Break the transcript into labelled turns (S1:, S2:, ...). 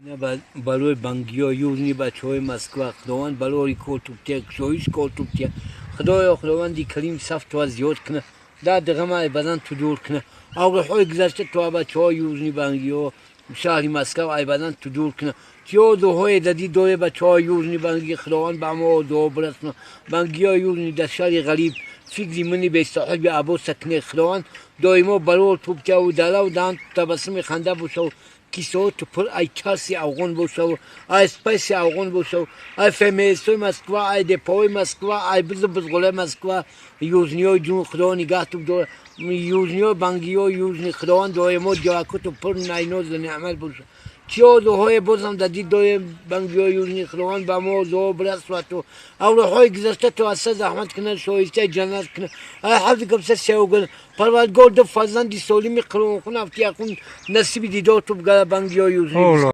S1: Барои бангиҳо южный, бачаҳои Москва, Худованд барори кор тубтия, кушоиш кор тубтия. Худоё, Худованди Карим саф туа зиёд куна, дарди ғама ай бадан ту дур куна. Авроҳои гузашта туа бачаҳо южный, бангиҳо шаҳри Москва ай бадан ту дур куна. Чӣ орзуҳое дадӣ доре, бачаҳо южный, бангӣ, Худованд ба мо орзуҳо бирасона. Бангиҳо южный дар шаҳри ғариб фикри мани бесоҳиби абоса куне. Худованд доимо барор тубтияву дарав даҳан табассуми ханда бошаву кисооту пур ай чарси афғон бошаву ай спайси афғон бошаву ай ФМСои Москва, ай депои Москва, ай бизу бизғулаи Москва. Южниҳои ҷун, Худо нигаҳту дора. Южниҳо, бангиҳо южный, Худованд доимо ҷавакуту пур найнозу неъмат боша. Чӣ орзуҳое бозам дар дид дорем, бангиҳо южный, Худованд ба мо орзуҳо бирасонад. Авроҳои гузашта ту аз са заҳмат кунад, шоистаи ҷаннат кунад, ай ҳавзи гапса севгана. Парвардигор ду фарзанди солими қуръонхун ҳафти якун насиби дидор ту бигара, бангиҳо южный.